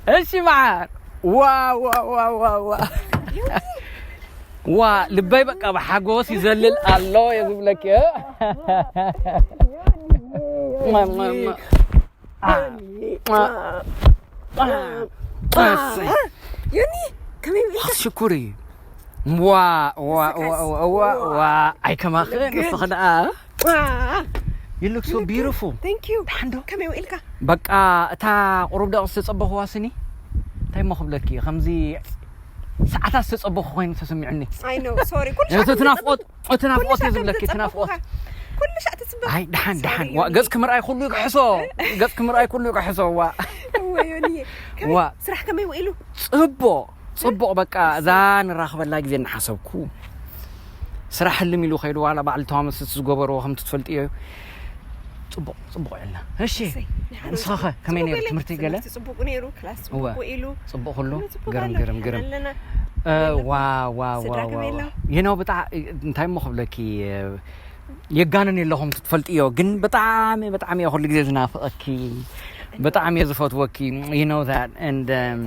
እሺ መዓር። ዋ ዋ ዋ ዋ ዋ ዋ ልበይ በቃ ብሓጎስ ይዘልል ኣሎ እየ ዝብለኪ። ማ- ማ- ማ- አ- አ- አ- እሰይ። ዮኒ ከመይ ውዒልካ? ሽኩሪ። ዋ ዋ ዋ ዋ ዋ ዋ። ኣይከማኸ ንስኺ ደኣ። You look so beautiful። Thank you። ደሓን ዶ? ከመይ ውዒልካ? በቃ እታ ቁሩብ ደቂ ዝተጸበኽዋ ስኒ እንታይ እሞ ክብለኪ ከምዚ ሰዓታት ዝተጸበኹ ኮይኑ ተሰሚዑኒ። I know። Sorry። ኩሉ እቲ ሻዕ ትናፍቆት እቲ ናፍቆት እዩ ኩሉ ዝብለኪ እቲ ሻዕ ናፍቆት። ተጸበኹኻ። ኩሉ ሻዕ ትጽበኽ። ኣይ ደሓን ደሓን ዋ ገጽኪ ምርኣይ ኩሉ ይክሕሶ። ገጽኪ ምርኣይ ኩሉ ይክሕሶ ዋ። ወይ ዮኒ። ከመይ ዋ። ስራሕ ከመይ ውዒሉ? ጽቡቕ ጽቡቕ በቃ እዛ ንራኽበላ ግዜ እናሓሰብኩ ስራሕ ህልም ኢሉ ከይዱ ዋላ ባዕሉ ተዋመስስ ዝገበርዎ ከምቲ ትፈልጥዮ እዩ። ጽቡቕ ጽቡቕ ዕልና። እሺ ንስኻ ከ ከመይ ነይሩ ትምህርቲ ገለ? ጽቡቅ ነይሩ። ክላስ እወ። ጽቡቅ ውዒሉ። ጽቡቕ ኩሉ ጽቡቅ ግርም ኣሎ። ግርም ግርም። ኣለና። እ፣ ዋ ዋ ዋ ስድራ ዋ ከመይ ዋ። ኣለዉ? You know ብጣዕ እንታይ እሞ ክብለኪ የጋንን የለኹም ትፈልጥዮ ግን ብጣዕሚ ብጣዕሚ እየ ኩሉ ግዜ ዝናፍቐኪ። ብጣዕሚ እየ ዝፈትወኪ። You know that and um,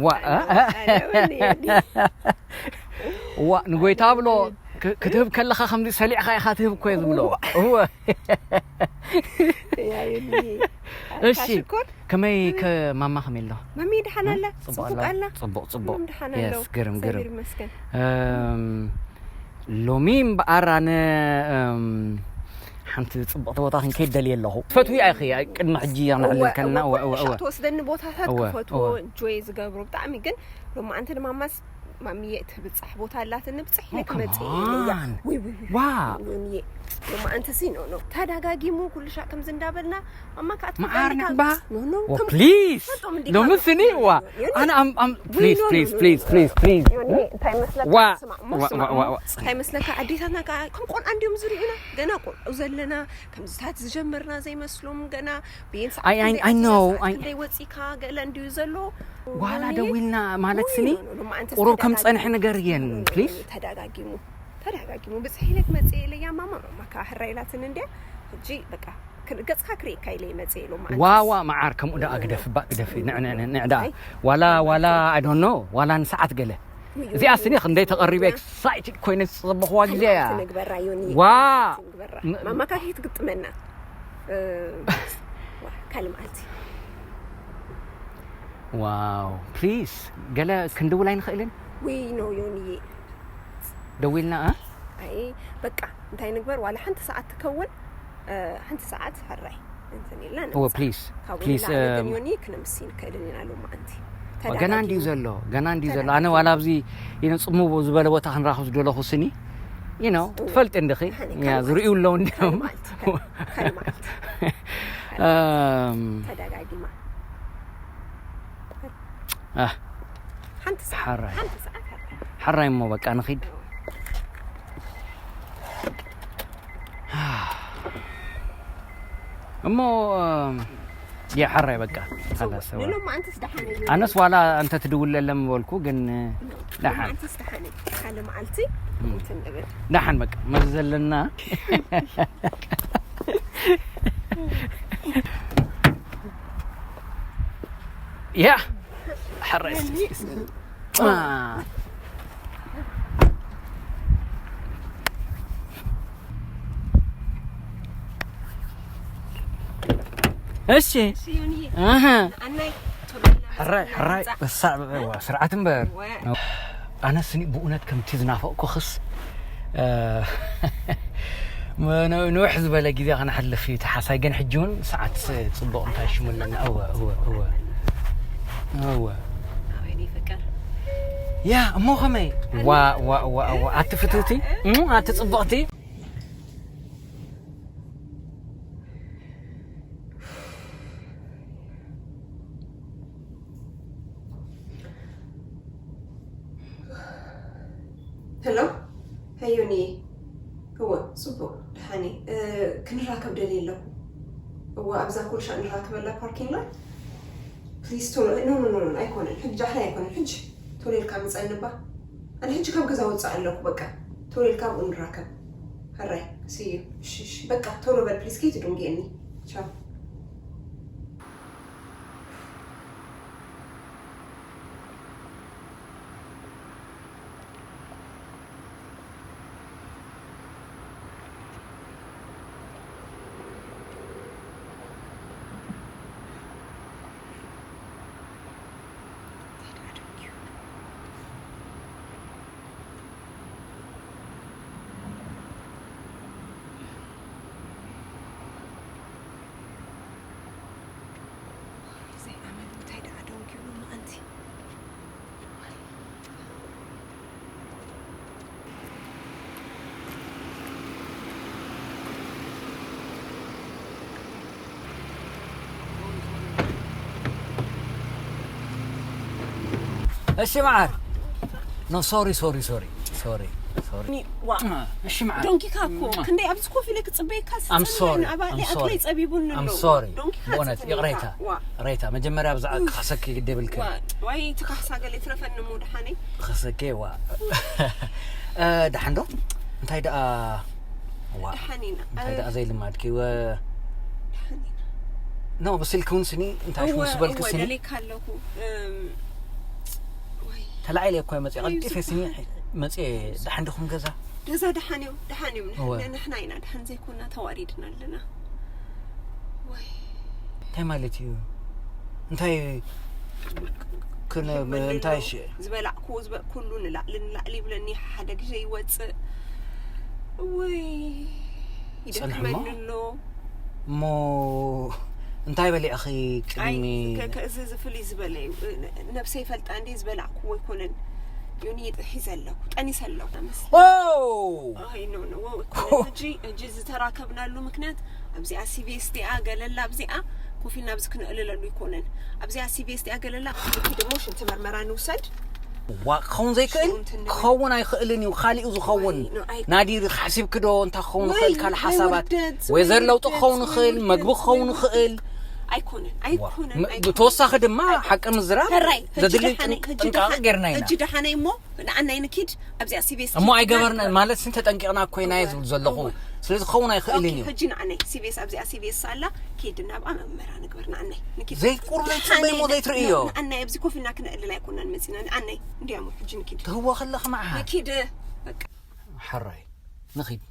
ዋ እ፣ እ፣ ኣለወኒ። ዋ ንጎይታ ብሎ ክ- ክትህብ ከለኻ ከምዚ ሰሊዕኻ ኢኻ ትህብ እኮ እየ ዝብሎ። እወ። ያዩኒ። እሺ ሽኮር ከመይ ከማማ ከመይ ኣሎ? ማሚ ደሓን ኣላ? ጽቡቕ ጽቡቅ ኣላ? ኣላ? ጽቡቕ ጽቡቕ ማሚ ደሓን Yes ኣለዉ? ግርም ግርም። እግዚኣቢሔር ይመስገን። እም፣ ሎሚ እምበኣር ኣነ እም፣ ሓንቲ ጽብቕቲ ቦታ ክንከይድ ደልየ ኣለኹ። ትፈትዊ ኢኺ ቅድሚ ሕጂ ኣነዕልልከና። እወ እወ እወ። ትወስደኒ ቦታታት እወ፣ ክፈትዎ እወ። እንጆይ ዝገብሮ ብጣዕሚ ግን ሎማዓንቲ ድማ ማስ ማሚየ ትብጻሕ ቦታ ኣላትኒ ብጽሕ ኢለ Oh, come ክመጽእ እየ ኢለያ። on. ውይ ውይ ውይ። ዋ። ዮኒየ ሎማዓንትሲ ኖ ኖ ተደጋጊሙ ኩሉ ሻዕ ከም ዝንዳበልና ማማ ከዓ መዓር ትፈልጣ ንዕባ? ኖ ኖ Oh, ከም please. ፈልጦም እንዲ ሎሚ ስኒ ዋ ኣነ ኣም ኣም please please please please please ዮኒ እንታይ መስለካ ዋ ስማዕ ዋ ስማዕ ዋ ዋ እንታይ መስለካ ኣዴታትና ከዓ ከም ቆልዓ እንዲዮም ዝርእዩና ገና ቆልዑ ዘለና ከምዚታት ዝጀመርና ዘይመስሎም ገና ብየን I- I- I know, I- ክንደይ ወፂካ ገለ እንዲዩ ዘሎ ዋላ ዮኒ ደዊልና ማለት ውይ፣ ስኒ ኖ፣ ኖ፣ ኖ፣ ማዓንተ ቁሩብ ከም ተደጋጊሙ። ጸንሐ ነገር እየን please ተደጋጊሙ ተደጋጊሙ ብፅሒ ኢለ ክመፅእ ኢለያ ማማ ማማ ከዓ ሕራ ኢላትን እንድያ ሕጂ በቃ ክር- ገፅካ ክርእየካ ኢለ ይመፅእ ኢሎ ማዓንተ ዋዋ መዓር ከምኡ ደኣ ግደፍ ባእ ግደፍ ንዕ- ንዕ- ንዕ- ንዕ ደኣ ዋላ ዋላ I don't know ዋላ ንሰዓት ገለ እዚኣ ስኒ ክንደይ ተቐሪበ excited ኮይነ ዝጸበኽዋ ግዜ እያ ንግበራ ዮኒ ዋ ንግበራ ማማ ከዓ ከይትግጥመና እ፣ ዋ፣ ካልእ መዓልቲ ዋው please ገለ ክንድውል ኣይንኽእልን ውይ ኖ ዮኒዬ ደዊልና እ? ኣይ በቃ እንታይ ንግበር ዋላ ሓንቲ ሰዓት ትከውን እ፣ ሓንቲ ሰዓት ሕራይ እንትን ኢልና እወ please please እም፣ ዮኒ ክነምሲ ንክእልን ኢና ሎማዓንቲ ገና እንዲዩ ዘሎ ገና እንዲዩ ዘሎ ኣነ ዋላ ኣብዚ you know ጽምው ዝበለ ቦታ ክንራኽብ ዝደለኹ ስኒ you know ትፈልጢ እንድኺ yeah ዝርእዩ ኣለዉ እንዲዮም እም፣ ተደጋጊማ ኣህ፣ ሓንቲ ሰዓት ሓራይ ሓንቲ ሰዓት ሕራይ ሓራይ እሞ በቃ ንኺድ እሞ እም፣ ያ ሓራይ በቃ ሓላስ እወ። ንሎማዓንትስ ደሓን እዩ ኣነስ ዋላ እንተ ትድውለለ ምበልኩ ግን ደሓን ሎማዓንትስ ደሓን እዩ ሓደ መዓልቲ እንትን ንብል ደሓን በቃ መዚ ዘለና ያ ሓራይ እሺ እሺ ዮኒዬ ኣሃ ኣናይ ሕራይ ሕራይ በሳዕ በ- ዋ፣ ስርዓት እምበር ኣነስ ኒ ብእውነት ከምቲ ዝናፈቅኩኽስ እ፣ ን- ንውሕ ዝበለ ግዜ ከነሕልፍ እዩ ተሓሳይ ግን ሕጂ እውን ሰዓት ጽቡቕ እንታይ ሽሙ ኣለና እወ እወ እወ እወ ኣበይኒ ፍቅር ያ እሞ ከመይ ዋ ዋ ዋ ዋ ኣቲ ፍትውቲ እም፣ ኣቲ ጽቡቕቲ ሄሎ ሄዮኒ እወ ጽቡቅ ደሓኒ እ፣ ክንራከብ ደልየ ኣለኹ እወ ኣብዛ ኩልሻ ንራከበላ ፓርኪንግ ሎት ፕሊዝ ቶሎ ኖ ኖ ኖ ኖ፣ ኣይኮነን ሕጂ ዳሕራይ ኣይኮነን ሕጂ ቶሎ ኢልካ ምጸንባ ኣነ ሕጂ ካብ ገዛ ወጽእ ኣለኹ በቃ ቶሎ ኢልካ ኣብኡ ንራከብ ሕራይ ስዩ እሺ እሺ በቃ ቶሎ በል ፕሊዝ ከይትድንግየኒ ቻው እሺ መዓር። No, sorry, sorry, sorry, sorry, sorry. ዋ እሺ መዓር። ዶንኪካ እኮ ክንደይ ኣብዚ ኮፍ ኢለ ክፅበየካ I'm sorry, ኣባዕሊ I'm ኣግለይ sorry. ፀቢቡኒ I'm ኣሎ። sorry. ዶንኪካ ብእውነት ፅበየካ። ይቕሬታ። ዋ ይቕሬታ። መጀመርያ ብዛዕ ክኸሰኪ ግደብልክ። ዋ ወይ ትካሕሳ ገለ ትረፈኒ ሞ ደሓነይ። ክኸሰኪ ዋ። እ፣ ደሓን ዶ? እንታይ ደኣ ዋ። ደሓን ኢና። እንታይ ደኣ ዘይልማድኪ ወ ደሓን ኢና። ኖ ብስልኪ እውን ስኒ እንታይ ሽሙ እወ፣ ዝበልክ እወ፣ ስኒ? ደሊካ ኣለኹ። እም፣ ወይ ተላዒለ እኮ መፅእ ኣዩ ቀልጢፈ ስኒ ዝበሃል? መፅእ ደሓን ድኹም ገዛ? ገዛ ደሓን እዮም፣ ደሓን እዮም። ንሕ- እወ። ንሕና ኢና ደሓን ዘይኮና ተዋሪድና ኣለና። ወይ እንታይ ማለት እዩ? እንታይ ክነ ይመልሎ፣ እንታይ ሽ- ዝበላዕኩዎ ዝበ- ኩሉ ንላዕሊ ንላዕሊ ይብለኒ። ሓደ ግዜ ይወፅእ ወይ ጸንሕሞ? ይደክመኒ ኣሎ። እሞ እንታይ በሊዕኺ ኣይ ቅድሚ ከ- ከ- እዚ እዚ ፍልይ ዝበለ እዩ። ነ- ነብሰይ ፈልጣ እንዴ ዝበላዕኩዎ ኣይኮነን። ዮኒ ሒዘ ኣለኩ፣ ጠኒሰ ኣለኩ። ኦ ኣይ ኖ ኖ ወ- ኮነ። ሕጂ ሕጂ ዝተራከብናሉ ምክንያት ኣብዚኣ ሲቪኤስ ዲኣ ገለላ ኣብዚኣ ኮፍ ኢልና ኣብዚ ክነእልለሉ ይኮነን። ኣብዚኣ ሲቪኤስ ዲኣ ገለላ ክልኪ ደሞ ሽንቲ መርመራ ንውሰድ። ዋ ክኸውን ዘይክእል ሽንቲ ክኸውን ኣይኽእልን እዩ። ካሊኡ ዝኸውን ወይ፣ ኖ፣ ኣይ- ናዲር ሓሲብኪ ዶ እንታይ ክኸውን ወይ፣ ይኽእል ካልእ ወይ ሓሳባት ውርደት፣ ወይ ዘር ወይ ለውጢ ውርደት፣ ክኸውን ወይ ይኽእል ውርደት፣ መግቢ ክኸውን ወይ ይኽእል ኣይኮነን ኣይኮነን ም- ኣይኮነን። ብተወሳኺ ድማ ሓቂ ምዝራብ ሕራይ፣ ሕጂ ዘድሊ ደሓነይ፣ ሕጂ ጥንቃቐ ደሓ- ጌርና ኢና። ሕጂ ደሓነይ እሞ ንዓናይ ንኪድ ኣብዚኣ ሲቪኤስ እሞ ኪድ ኣይገበርና ንግበር። ማለት ስን ተጠንቂቕና ኮይና እዩ እወ። ዘለኹ። እወ። ስለዚ ክኸውን ኣይኽእልን ኦኬ፣ እዩ። ሕጂ ንዓናይ ሲቪኤስ ኣብዚኣ ሲቪኤስ ኣላ ኪድ ናብኣ መመራ ንግበር። ንዓናይ ንኪድ ዘይቁርብ ደሓነይ ጽልሞ ዘይትርእዮ። ንዓናይ ኣብዚ ኮፍ ኢልና ክንዕልል ኣይኮናን መጺና። ንዓናይ እንዲያሞ ሕጂ ንኪድ ትህወኽለኺ መዓት ንኪድ በቃ ሓራይ ንኺድ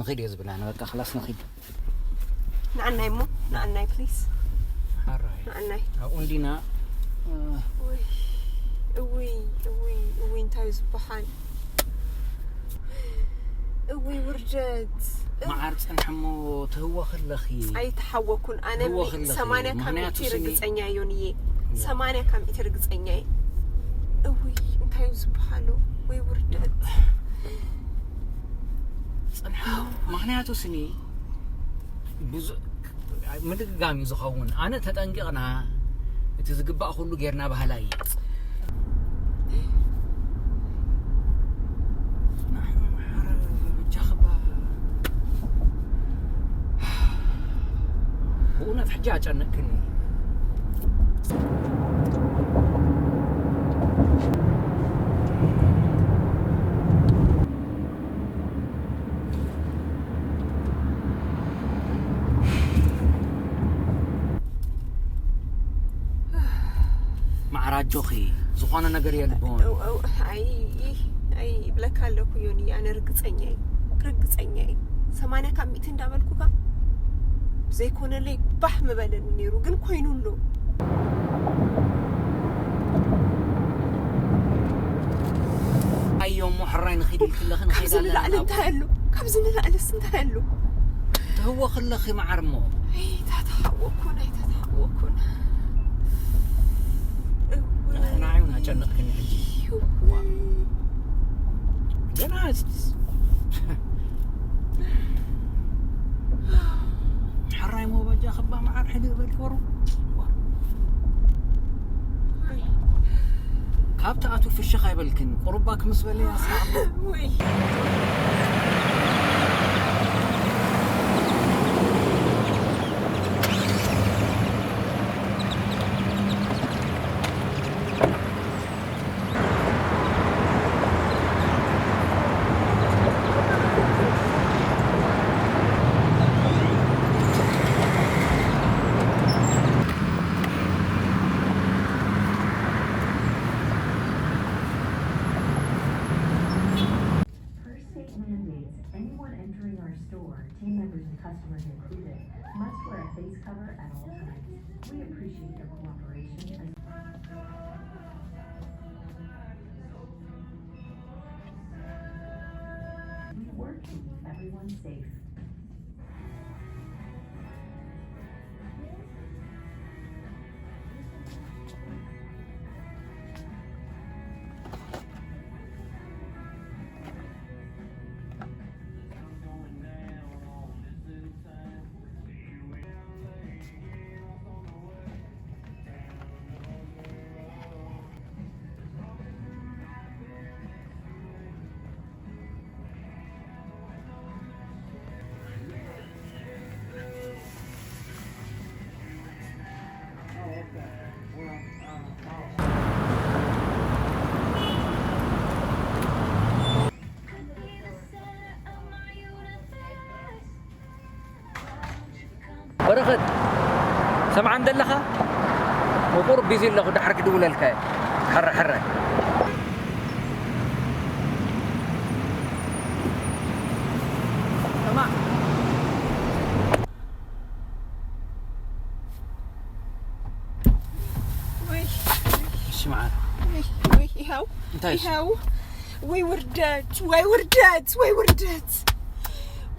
ንኺድ እየ ዝብላ ንበቃ ክላስ ንኺድ ንዓናይ እሞ ንዓናይ ፕሊስ ሓራይ ንዓናይ ኣብኡ እንዲና እ፣ ወይ እውይ እውይ እውይ እንታይ እዩ ዝበሃል እውይ ውርደት መዓር ጽንሕሞ ትህወኽለኺ ኣይተሓወኩን ኣነ እወ፣ ክለኺ፣ ሰማንያ ካብ ምኽንያቱ ሚእቲ ስኒ- ርግፀኛ እዮን እየ ሰማንያ ካብ ሚእቲ ርግፀኛ እየ እውይ እንታይ እዩ ዝበሃሉ ወይ ውርደት ጽንሕ ምኽንያቱ ስኒ ብዙ ምድግጋም እዩ ዝኸውን። ኣነ ተጠንቂቕና እቲ ዝግባእ ኩሉ ጌርና ባህላ እየ። ጽናሕ መሓረ ብጃኽባ ብእውነት ሕጂ ኣጨነቅክኒ። መዓር ኣጆኺ ዝኾነ ነገር የልቦን። እው- እው- ኣይ ኣይ ይብለካ ኣለኩ ዮኒ ኣነ ርግፀኛ እየ ርግፀኛ እየ ሰማንያ ካብ ሚእቲ እንዳበልኩካ ዘይኮነለይ ባሕ ምበለኒ ነይሩ ግን ኮይኑ ኣሎ ኣዮ እሞ ሕራይ ንኺድ ኢልክለኺ ንኸይድ ካብዚ ኣለና ንላዕሊ ናብ እንታይ ኣሎ ካብዚ ንላዕልስ እንታይ ኣሎ ትህወኽለኺ መዓር እሞ ኣይታተሓወኩን ኣይታተሓወኩን ንዓይ እውን ኣጨነቕክኒ ሕጂ። ገና ሕራይ ሞ በጃ ክባ መዓር ሕድእ በል ወሩ ካብ ተኣቱ ፍሽኽ ኣይበልክን ቁሩባ ክምስ በለ ኣስማዕሞ ወይ Per state mandates, anyone entering our store, team members and customers included, must wear a face cover at all times. We appreciate your cooperation as we work to keep everyone safe. ሰምዓን ዘለኻ? ምቁር ቢዚ ኣለኹ፣ ድሓር ክድውለልካ እየ። ሕረ፣ ሕረ። ሰማዕ። ውይ፣ እሺ፣ መዓር። ውይ፣ ውይ፣ ይኸው፣ እንታይ እሱ? ይኸው። ወይ ውርደት፣ ወይ ውርደት፣ ወይ ውርደት።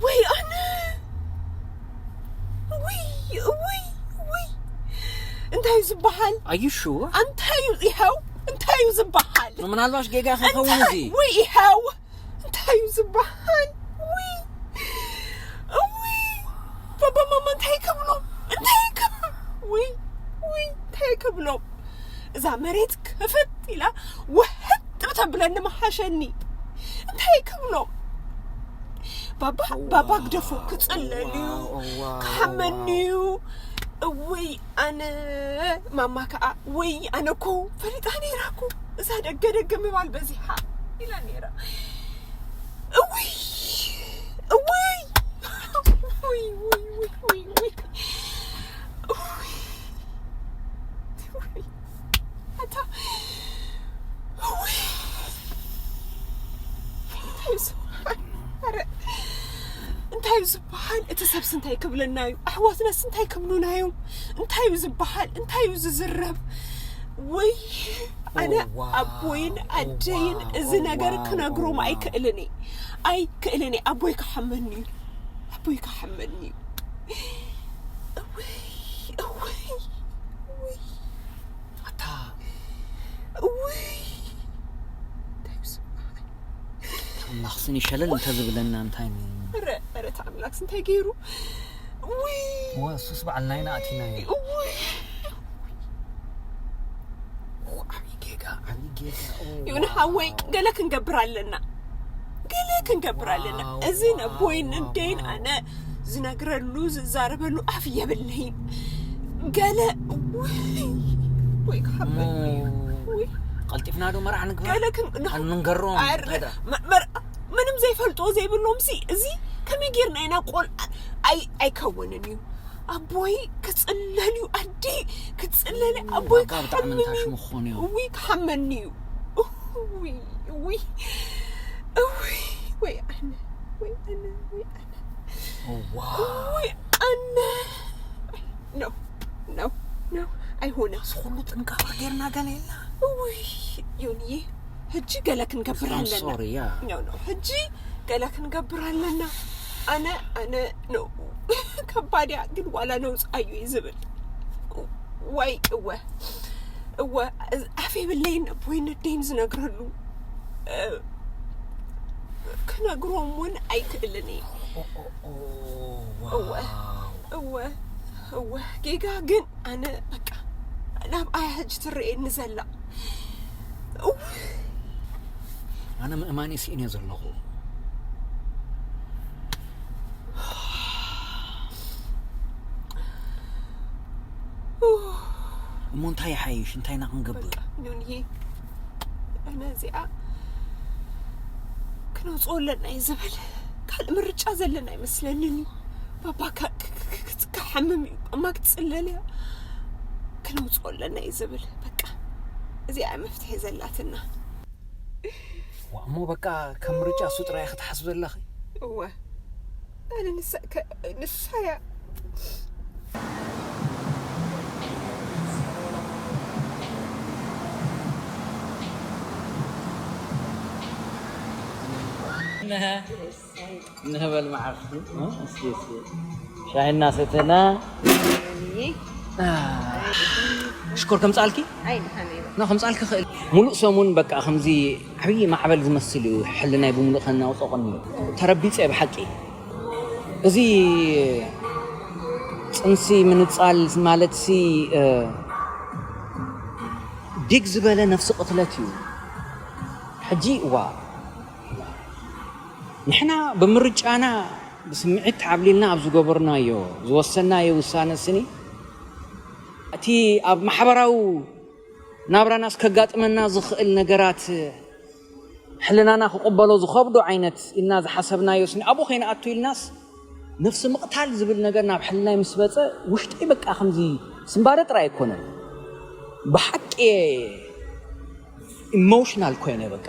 ወይ ኣነ። ውይ፣ ውይ፣ ውይ። እንታይ እዩ ዝበሃል? Are you sure? እንታይ እዩ፣ ይኸው፣ እንታይ እዩ ዝበሃል? ምናልባሽ ጌጋ ክኸውን እንታይ? እዚ። ውይ፣ ይኸው። እንታይ እዩ ዝበሃል? ውይ፣ ውይ። ባባ ማማ እንታይ ክብሎም? እንታይ ክብሎም? ውይ፣ ውይ፣ እንታይ ክብሎም? እዛ መሬት ክፍት ኢላ ውሕጥ ብተብለኒ መሓሸኒ። እንታይ ክብሎም? ባባ፣ ባባ ግደፎ፣ ክጽለል እዩ፣ ዋው፣ ዋው፣ ክሓመኒ ዋው። እዩ። እውይ ኣነ፣ ማማ ከኣ፣ ውይ ኣነ እኮ ፈሊጣ ነይራ እኮ፣ እዛ ደገ ደገ ምባል በዚሓ ኢላ ነይራ። እውይ፣ እውይ፣ እውይ፣ እውይ፣ እውይ፣ እውይ፣ እውይ። ኣታ፣ እውይ። እንታይ እዩ ዝበሃል? ኧረ፣ እንታይ እዩ ዝበሃል? እቲ ሰብስ እንታይ ክብለና እዩ? ኣሕዋትናስ እንታይ ክብሉና እዮም? እንታይ እዩ ዝበሃል? እንታይ እዩ ዝዝረብ? ወይ ኣነ ኦ፣ ዋው፣ ኣቦይን ኦ፣ ኣደይን ዋው፣ እዚ ኦ፣ ነገር ዋው፣ ክነግሮም ኦ፣ ዋው። ኣይክእልን እየ። ኣይክእልን እየ። ኣቦይ ክሓመኒ እዩ። ኣቦይ ክሓመኒ እዩ። እውይ፣ እውይ፣ እውይ። ኣታ እውይ። እንታይ እዩ ዝበሃል? ኣምላኽ ስኒ ሸለል እንተዝብለና እንታይ ነ-? ኧረ፣ ኧረ፣ እቲ ኣምላኽስ እንታይ ገይሩ? ውይ። እወ፣ እሱስ በዓል ናይና ኣቲናዮ። ውይ። ዓብዪ ጌጋ፣ ዓብዪ ጌጋ። ኦ፣ ይሁን ዋው። ሓወይ፣ ገለ ክንገብር ኣለና። ገለ ክንገብር ኣለና። ዋው፣ እዚ ዋው፣ ነቦይን ዋው፣ እንደይን ዋው። ኣነ ዝነግረሉ፣ ዝዛረበሉ ኣፍ የብለይን። ገለ፣ ውይ፣ ወይ ክሓመኒ እዩ። ኦ። ውይ። ቀልጢፍና ዶ መርዓ ንግበር? ገለ ክን-፣ ን-፣ ኣን-፣ ንንገሮም፣ ኣረ፣ እንታይ ደኣ? መ-፣ መር-፣ ምንም ዘይፈልጥዎ ዘይብሎም ሲ፣ እዚ ከመይ ጌርና ኢና ቆልዓ? ኣይ-፣ ኣይከውንን እዩ። ኣቦይ ክጽለል እዩ፣ ኣዲ ክጽለል እዩ፣ ኣቦይ ኣባ ብጣዕሚ ክሓመኒ እንታይ እዩ። ሽሙ ክኾን እዩ? እውይ፣ ክሓመኒ እዩ። እውይ፣ እውይ፣ እውይ፣ ወይ ኣነ፣ ወይ ኣነ፣ ወይ ኣነ። ዋው። እውይ፣ ኣነ። ኖ፣ ኖ፣ ኖ፣ ኣይሆነ። እዚ ኩሉ ጥንቃቐ ጌርና ገለ የላ። እውይ፣ ዮኒዬ፣ ሕጂ ገለ ክንገብር I'm ኣለና። Sorry፣ yeah። ኖ፣ ኖ፣ ሕጂ ገለ ክንገብር ኣለና። ኣነ፣ ኣነ፣ ኖ፣ ከባድ እያ፣ ግን ዋላ ነውፅኣዮ እዩ ዝብል። ዋይ፣ እወ፣ እወ፣ ኣፍ የብለይን፣ ኣቦይን ኣደይን ዝነግረሉ። እ፣ ክነግሮም እውን ኣይክእልን እየ። ኦ፣ ኦ፣ ኦ፣ እወ፣ ዋው። እወ፣ እወ፣ ጌጋ ግን ኣነ በቃ ናብ ኣያ ሕጂ ትረኤኒ ዘላ። እወ። ኣነ ምእማን ስኢነ ዘለኹ። እሞ እንታይ ይሓይሽ? እንታይ ኢና ክንገብር? በቃ፣ ኑንዬ፣ ኣነ እዚኣ ክነውፅኦ ኣለና እዩ ዝብል። ካልእ ምርጫ ዘለና ኣይመስለንን እዩ። ባባ ካ-፣ ክ-፣ ክ-፣ ክ-፣ ክሓምም እዩ። እማ ክትፅለል እያ። ክነውፅኦ ኣለና እዩ ዝብል። በቃ፣ እዚኣ እያ መፍትሒ ዘላትና። ዋ፣ እሞ በቃ ከም ምርጫ እሱ ጥራይ ክትሓስብ ዘለኺ? እወ። ኣነ ንሳ-፣ ከ-፣ ንሳ እያ። ንህበል መዓርኩ። እስኪ፣ እስኪ። ሻሂ እናሰተና። እይ። አ፣ ሽኮር ከምጻልኪ? ኣይ፣ ንሓመይ። ኖ፣ ከምጻልኪ ክእል። ሙሉእ ሰሙን በቃ ከምዚ ዓብዪ ማዕበል ዝመስል እዩ። ሕልናይ ብምሉእ ከናውጾ ቀኒዩ። ተረቢጸ ብሓቂ። እዚ ጽንሲ ምንጻል ማለትሲ፣ እ፣ ዲግ ዝበለ ነፍሲ ቅትለት እዩ። ሕጂ፣ ዋ፣ ንሕና ብምርጫና ብስምዒት ተዓብሊልና ኣብ ዝገበርናዮ፣ ዝወሰናዮ ውሳነ ስኒ፣ እቲ ኣብ ማሕበራዊ ናብራናስ ከጋጥመና ዝኽእል ነገራት ሕልናና ክቕበሎ ዝኸብዶ ዓይነት ኢልና ዝሓሰብናዮ ስኒ ኣብኡ ከይንኣቱ ኢልናስ ነፍሲ ምቕታል ዝብል ነገር ናብ ሕልናይ ምስ መፀ ውሽጠይ በቃ ከምዚ ስምባደ ጥራይ ኣይኮነን፣ ብሓቂ ኢሞሽናል ኮይነ። በቃ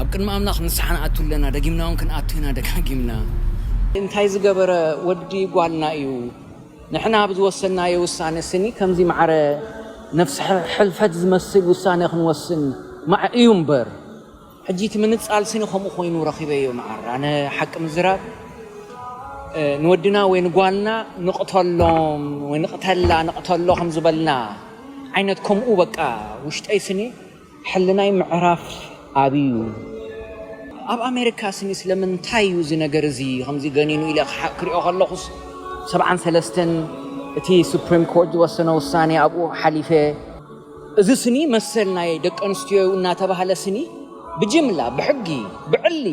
ኣብ ቅድሚ ኣምላኽ ንስሓ ንኣቱ ኣለና፣ ደጊምና እውን ክንኣቱ ኢና ደጋጊምና። እንታይ ዝገበረ ወዲ ጓልና እዩ። ንሕና ኣብ ዝወሰናዮ ውሳነ ስኒ ከምዚ ማዕረ ነፍሲ ሕልፈት ዝመስል ውሳነ ክንወስን ማዕ እዩ እምበር፣ ሕጂ እቲ ምንጻል ስኒ ከምኡ ኮይኑ ረኺበዮ። መዓር ኣነ ሓቂ ምዝራብ ንወድና ወይ ንጓልና ንቕተሎም ወይ ንቕተላ ንቕተሎ ከም ዝበልና ዓይነት ከምኡ በቃ ውሽጠይ ስኒ ሕልናይ ምዕራፍ ኣብዩ። ኣብ ኣሜሪካ ስኒ ስለምንታይ እዩ እዚ ነገር እዚ ከምዚ ገኒኑ ኢለ ክሪኦ ከለኹስ ሰብዓን ሰለስተን እቲ ሱፕሪም ኮርት ዝወሰነ ውሳኔ ኣብኡ ሓሊፈ። እዚ ስኒ መሰል ናይ ደቂ ኣንስትዮ እዩ እናተባህለ ስኒ ብጅምላ ብሕጊ ብዕሊ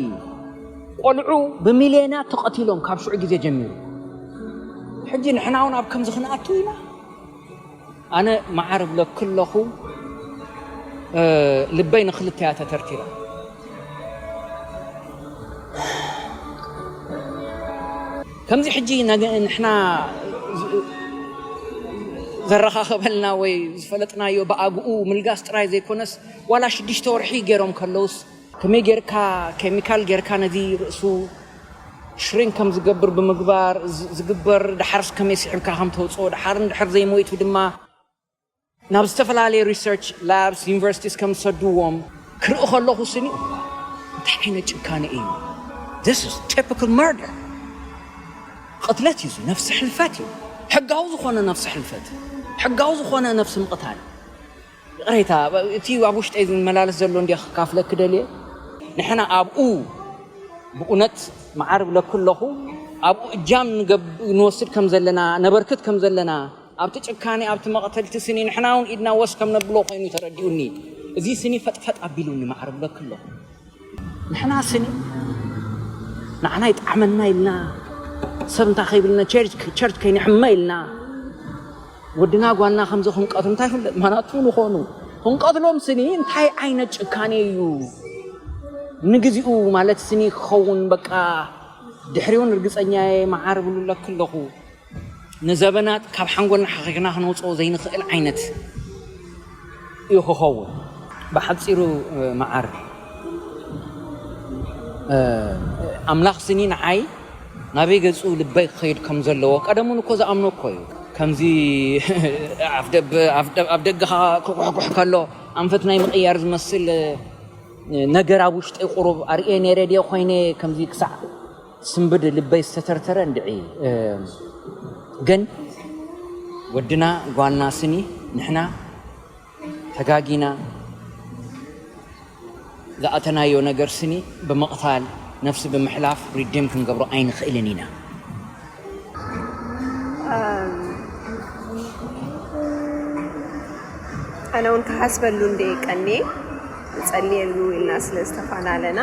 ቆልዑ ብሚልዮናት ተቐቲሎም ካብ ሽዑ ግዜ ጀሚሩ። ሕጂ ንሕና እውን ኣብ ከምዚ ክንኣቱ ኢና። ኣነ መዓር እብለኪ ኣለኹ፣ ልበይ ንኽልተ እያ ተተርቲራ። ከምዚ ሕጂ ንሕና ዘረኻኸበልና ወይ ዝፈለጥናዮ ብኣግኡ ምልጋስ ጥራይ ዘይኮነስ ዋላ ሽዱሽተ ወርሒ ገይሮም ከለውስ ከመይ ጌርካ ኬሚካል ጌርካ ነዚ ርእሱ ሽሪንክ ከም ዝገብር ብምግባር ዝግበር፣ ድሓርስ ከመይ ስሒብካ ከም ተውፅኦ፣ ድሓር እንድሕር ዘይሞይቱ ድማ ናብ ዝተፈላለየ ሪሰርች ላብስ ዩኒቨርሲቲስ ከም ዝሰድዎም ክርኢ ከለኹ ስኒ እንታይ ዓይነት ጭካነ እዩ። This is typical murder። ቅትለት እዩ፣ ነፍሲ ሕልፈት እዩ። ሕጋዊ ዝኾነ ነፍሲ ሕልፈት፣ ሕጋዊ ዝኾነ ነፍሲ ምቕታል። ይቕሬታ፣ እቲ ኣብ ውሽጠይ ዝመላለስ ዘሎ እንዲ ክካፍለክ ደልየ። ንሕና ኣብኡ ብእውነት መዓር ብለኩ ኣለኹ፣ ኣብኡ እጃም ንወስድ ከም ዘለና፣ ነበርክት ከም ዘለና፣ ኣብቲ ጭካኔ ኣብቲ መቕተልቲ ስኒ ንሕና እውን ኢድና ወስ ከም ነብሎ ኮይኑ ተረዲኡኒ። እዚ ስኒ ፈጥፈጥ ኣቢሉኒ መዓር ብለኩ ኣለኹ። ንሕና ስኒ ንዓና ይጥዓመና ኢልና ሰብ እንታይ ከይብልና ቸርች ከይንሕመ ኢልና ወድና ጓልና ከምዚ ክንቀትሉ እንታይ ፍለጥ ማናቱ ንኾኑ ክንቀትሎም ስኒ እንታይ ዓይነት ጭካኔ እዩ። ንግዚኡ ማለት ስኒ ክኸውን በቃ ድሕሪውን ርግፀኛ እየ መዓር ብሉለክ ኣለኹ። ንዘበናት ካብ ሓንጎልና ሓኺኽና ክነውፅኦ ዘይንኽእል ዓይነት እዩ ክኸውን። ብሓፂሩ መዓር ኣምላኽ ስኒ ንዓይ ናበይ ገፁ ልበይ ክኸይድ ከም ዘለዎ ቀደሙን እኮ ዝኣምኖ እኮ እዩ። ከምዚ ኣብ ደገኻ ክኩሕኩሕ ከሎ ኣንፈት ናይ ምቕያር ዝመስል ነገር ኣብ ውሽጠይ ቁሩብ ኣርእየ ነይረ ድየ ኮይነ ከምዚ ክሳዕ ስንብድ ልበይ ዝተተርተረ እንድዒ። ግን ወድና ጓልና ስኒ ንሕና ተጋጊና ዝኣተናዮ ነገር ስኒ ብምቕታል ነፍሲ ብምሕላፍ ሪዴም ክንገብሮ ኣይንኽእልን ኢና። ኣነ እውን ክሓስበሉ እንደ ቀኔ እጸልየሉ ኢልና ስለ ዝተፈላለና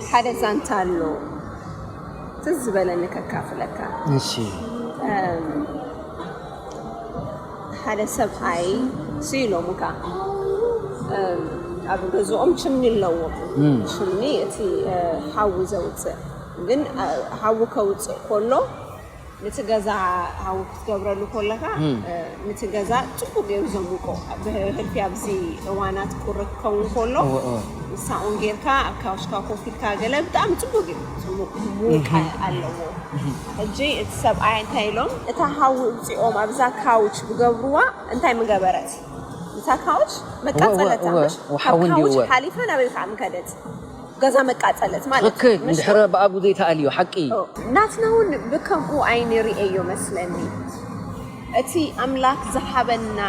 ሓደ ዛንታ ኣሎ ትዝ ዝበለኒ ከካፍለካ። እሺ። ሓደ ሰብኣይ ስኢሎሙካ ኣብ ገዝኦም ችምኒ ኣለዎም። ችምኒ እቲ ሓዊ ዘውፅእ ግን ሓዊ ከውፅእ ከሎ ነቲ ገዛ ሃዊ ክትገብረሉ ከለካ ነቲ ገዛ ፅቡቅ ገይሩ ዘሙቆ ብህልፊ ኣብዚ እዋናት ቁሪ ክኸውን ከሎ ንሳኡን ጌርካ ኣብ ካውሽካ ኮፍ ኢልካ ገለ ብጣዕሚ ፅቡቅ እዩ ዝሙቅ ሙቀ ኣለዎ። ሕጂ እቲ ሰብኣይ እንታይ ኢሎም እታ ሃዊ እውፅኦም ኣብዛ ካውች ብገብርዋ እንታይ ምገበረት እታ ካውች መቃፀለታ ምሽ ካብ ካውች ሓሊፋ ናበይ ከዓ ምከደት ገዛ መቃፀለት ማለት ትክክል። እንድሕረ ብኣጉ ዘይተኣልዮ ሓቂ እዩ። ናትና እውን ብከምኡ ዓይኒ ርእየዮ መስለኒ። እቲ ኣምላኽ ዝሃበና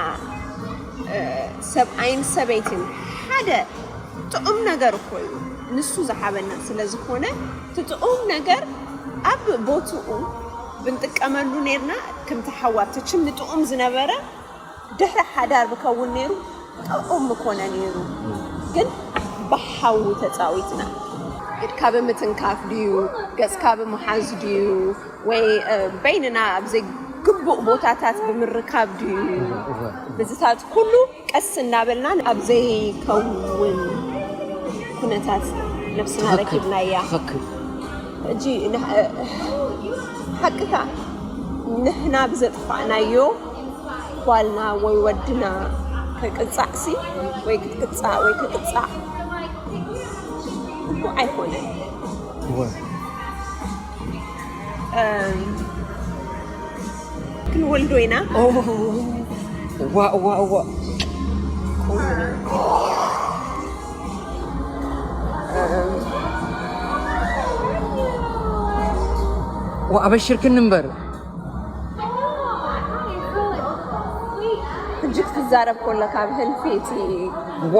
ሰብኣይን ሰበይትን ሓደ ጥዑም ነገር እኮ እዩ። ንሱ ዝሃበና ስለ ዝኾነ እቲ ጥዑም ነገር ኣብ ቦትኡ ብንጥቀመሉ ነርና ከምቲ ሓዋ ኣብቲ ችምኒ ጥዑም ዝነበረ ድሕሪ ሓዳር ብከውን ነይሩ ጥዑም ምኮነ ነይሩ ግን ብሓዊ ተፃዊትና ኢድካ ብምትንካፍ ድዩ ገፅካ ብምሓዝ ድዩ ወይ በይንና ኣብ ዘይግቡእ ቦታታት ብምርካብ ድዩ ብዝታት ኩሉ ቀስ እናበልና ኣብ ዘይከውን ኩነታት ነብስና ረኪብናያ። ሕጂ ንሕ- ሓቅኻ ንሕና ብዘጥፋእናዮ ጓልና ወይ ወድና ከቅጻዕሲ ወይ ክትቅጻዕ ወይ ከቅጻዕ ግቡእ ኣይኮነን። እወ። እም፣ ክንወልዶ ኢና። እዋ እዋ እዋ። ዋ ኣበሽርክን እምበር። ሕጂ ክትዛረብ ከለካ ብህልፊ እቲ ዋ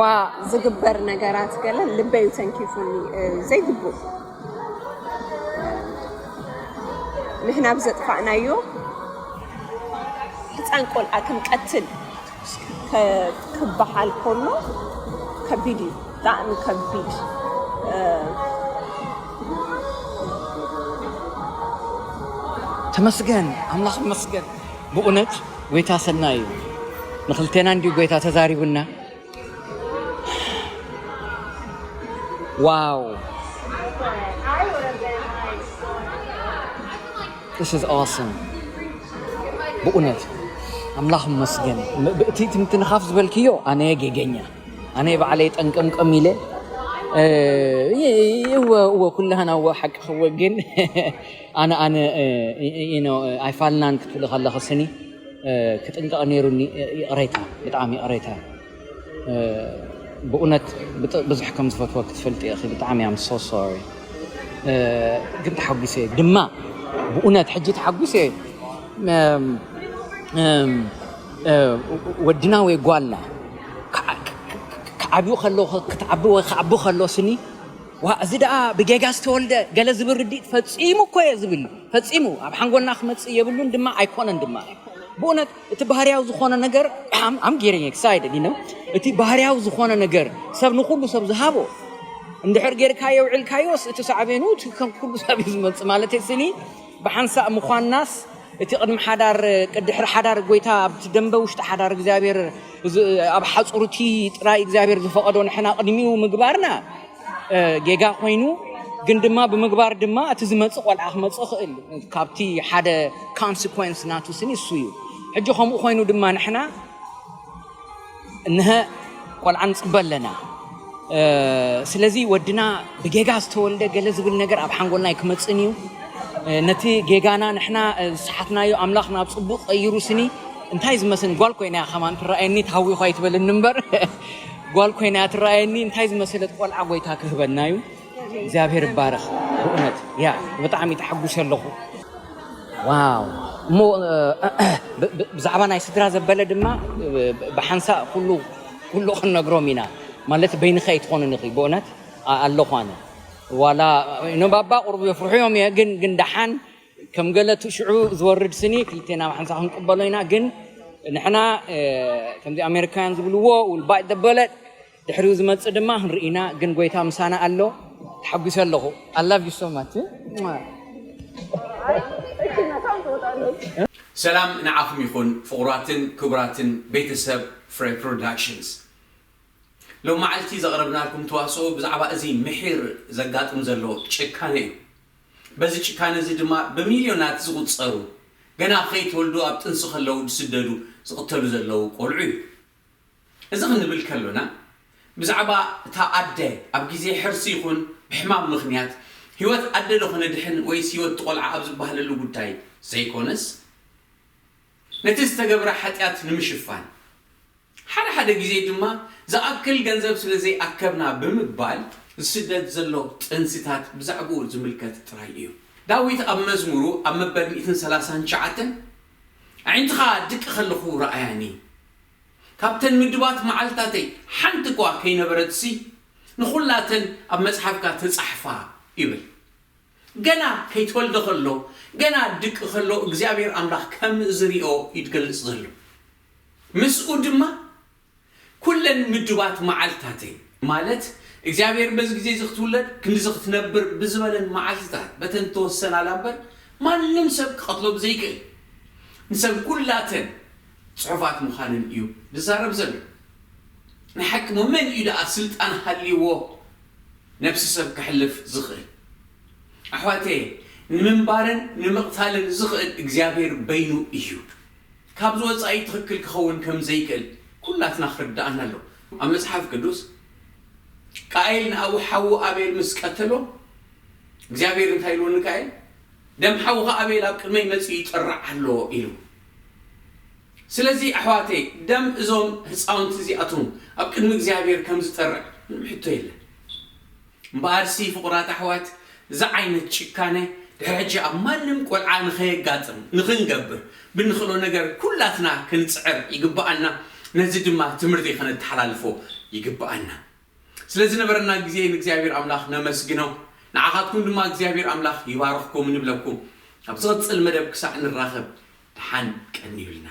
ዝግበር ነገራት ገለ ልበዩ ተንኪፉኒ። ዘይግቡእ ንሕና ብዘጥፋእናዮ ህፃን ቆልዓ ክንቀትል ክበሃል ከሎ ከቢድ እዩ። ብጣዕሚ ከቢድ። ተመስገን ኣምላኽ ይመስገን። ብእውነት ጎይታ ሰናይ እዩ። ንክልቴና እንዲሁ ጎይታ ተዛሪቡና። ዋው This is awesome። ብእውነት ኣምላኽ ይመስገን። ብ- እቲ ትምትንኻፍ ዝበልክዮ ኣነ ጌገኛ ኣነ ባዕለይ ጠንቀምቀም ኢለ እወ እወ ኩላህና እወ ሓቂ ክወ ግን ኣነ ኣነ ኣይፋልናን ክትብሊ ከለኺ ስኒ ክጥንቀቕ ነይሩኒ። ይቕሬታ፣ ብጣዕሚ ይቕሬታ። ብእውነት ብዙሕ ከም ዝፈትወ ክትፈልጢ ኢኺ። ብጣዕሚ I'm so sorry። ግን ተሓጒሰ ድማ ብእውነት ሕጂ ተሓጒሰ። ወድና ወይ ጓልና ክዓብዩ ከሎ ክትዓቢ ወይ ክዓቢ ከሎ ስኒ ዋ እዚ ደኣ ብጌጋ ዝተወልደ ገለ ዝብል ርድኢት ፈጺሙ እኮ እየ ዝብል። ፈጺሙ ኣብ ሓንጎልና ክመጽእ የብሉን ድማ ኣይኮነን ድማ። ብእውነት እቲ ባህርያዊ ዝኾነ ነገር I'm getting excited you know። እቲ ባህርያዊ ዝኾነ ነገር ሰብ ንኹሉ ሰብ ዝሃቦ እንድሕር ጌርካዮ ውዕልካዮስ እቲ ሳዕቤኑ እቲ ከም ኩሉ ሰብ እዩ ዝመጽእ ማለት ስኒ ብሓንሳእ ምዃንናስ እቲ ቅድሚ ሓዳር ቅድሕሪ ሓዳር ጎይታ ኣብቲ ደንበ ውሽጢ ሓዳር እግዚኣብሔር ኣብ ሓፁርቲ ጥራይ እግዚኣብሔር ዝፈቐዶ ንሕና ቅድሚኡ ምግባርና ጌጋ ኮይኑ ግን ድማ ብምግባር ድማ እቲ ዝመፅእ ቆልዓ ክመፅእ ይኽእል ካብቲ ሓደ consequence ናቱ ስኒ እሱ እዩ። ሕጂ ከምኡ ኮይኑ ድማ ንሕና እንሀ ቆልዓ ንፅበ ኣለና። ስለዚ ወድና ብጌጋ ዝተወልደ ገለ ዝብል ነገር ኣብ ሓንጎልና ኣይክመፅን እዩ። ነቲ ጌጋና ንሕና ዝሰሓትናዮ ኣምላኽ ናብ ፅቡቕ ቀይሩ ስኒ እንታይ ዝመስል ጓል ኮይና እያ ከማን ትረኣየኒ ታዊኹ ኣይትበልኒ እምበር ጓል ኮይና እያ ትረኣየኒ እንታይ ዝመሰለት ቆልዓ ጎይታ ክህበና እዩ። እግዚኣብሔር ይባረኽ። ብእውነት ያ ብጣዕሚ ተሓጉሰ ኣለኹ። ዋው እሞ ብዛዕባ ናይ ስድራ ዘበለ ድማ ብሓንሳእ ኩሉ ኩሉ ክንነግሮም ኢና ማለት በይንኸ ኣይትኾኑን ኢኺ ብእውነት ኣለኹ ኣነ ዋላ ኖባባ ቁርቡ የፍርሑ እዮም እየ ግን ግን ደሓን ከም ገለ እቲ ሽዑ ዝወርድ ስኒ ክልቴና ብሓንሳእ ክንቅበሎ ኢና ግን ንሕና ከምዚ ኣሜሪካውያን ዝብልዎ ውልባይ ደበለት ድሕሪኡ ዝመፅእ ድማ ክንርኢና ግን ጎይታ ምሳና ኣሎ። ተሓጒሰ ኣለኹ። I love you so much። ሰላም ንዓኹም ይኹን ፍቑራትን ክቡራትን ቤተሰብ ፍሬ ፕሮዳክሽንስ። ሎም መዓልቲ ዘቕረብናልኩም ተዋስኦ ብዛዕባ እዚ ምሒር ዘጋጥም ዘሎ ጭካነ እዩ። በዚ ጭካነ እዚ ድማ ብሚልዮናት ዝቑጸሩ ገና ከይተወልዱ ኣብ ጥንሲ ከለዉ ዝስደዱ ዝቕተሉ ዘለዉ ቆልዑ እዩ። እዚ ክንብል ከሎና ብዛዕባ እታ ኣደ ኣብ ግዜ ሕርሲ ይኹን ብሕማም ምኽንያት ህይወት ኣደ ዶ ክነድሕን ወይስ ህይወት እቲ ቆልዓ ኣብ ዝበሃለሉ ጉዳይ ዘይኮነስ ነቲ ዝተገብረ ሓጢኣት ንምሽፋን ሓደ ሓደ ግዜ ድማ ዝኣክል ገንዘብ ስለ ዘይኣከብና ብምባል ዝስደድ ዘሎ ጥንሲታት ብዛዕባኡ ዝምልከት ጥራይ እዩ። ዳዊት ኣብ መዝሙሩ ኣብ መበል ሚእትን ሰላሳን ትሽዓተን ኣዒንትኻ ድቂ ከለኹ ረኣያኒ፣ ካብተን ምድባት መዓልታተይ ሓንቲ እኳ ከይነበረትሲ ንኹላተን ኣብ መጽሓፍካ ተጻሕፋ ይብል። ገና ከይተወልደ ከሎ ገና ድቂ ከሎ እግዚኣብሔር ኣምላኽ ከም ዝሪኦ ይገልጽ ዘሎ። ምስኡ ድማ ኩለን ምድባት መዓልትታተይ ማለት እግዚኣብሔር በዚ ግዜ እዚ ክትውለድ ክንዲዚ ክትነብር ብዝበለን መዓልትታት በተን ተወሰናላ እምበር ማንም ሰብ ክቐትሎ ብዘይክእል ንሰን ኩላተን ጽሑፋት ምዃንን እዩ ዝዛረብ ዘሎ። ናይ ሓቂ እሞ መን እዩ ደኣ ስልጣን ሃልይዎ ነብሲ ሰብ ከሕልፍ ዝኽእል? ኣሕዋተየ፣ ንምንባርን ንምቕታልን ዝኽእል እግዚኣብሔር በይኑ እዩ። ካብ ዝወፃኢ ትኽክል ክኸውን ከም ዘይክእል ኩላትና ክርድኣና ኣሎ። ኣብ መፅሓፍ ቅዱስ ቃኤል ንኣቡ ሓዉ ኣቤል ምስ ቀተሎ እግዚኣብሔር እንታይ ኢልዎ ንቃኤል? ደም ሓውኻ ኣቤል ኣብ ቅድመይ መፂኡ ይጠርዕ ኣሎ ኢሉ። ስለዚ ኣሕዋተይ፣ ደም እዞም ህፃውንቲ እዚኣቶም ኣብ ቅድሚ እግዚኣብሔር ከም ዝጠርዕ ምንም ሕቶ የለን። እምበኣርሲ ፍቑራት ኣሕዋት፣ እዚ ዓይነት ጭካነ ድሕሪ ሕጂ ኣብ ማንም ቆልዓ ንኸየጋጥም ንኽንገብር ብንኽእሎ ነገር ኩላትና ክንፅዕር ይግብኣና። ነዚ ድማ ትምህርቲ ከነተሓላልፎ ይግብኣና። ስለ ዝነበረና ግዜ ንእግዚኣብሔር ኣምላኽ ነመስግኖ። ንዓኻትኩም ድማ እግዚኣብሔር ኣምላኽ ይባርኽኩም ንብለኩም። ኣብ ዝቐጽል መደብ ክሳዕ ንራኸብ ደሓን ቀንዩልና።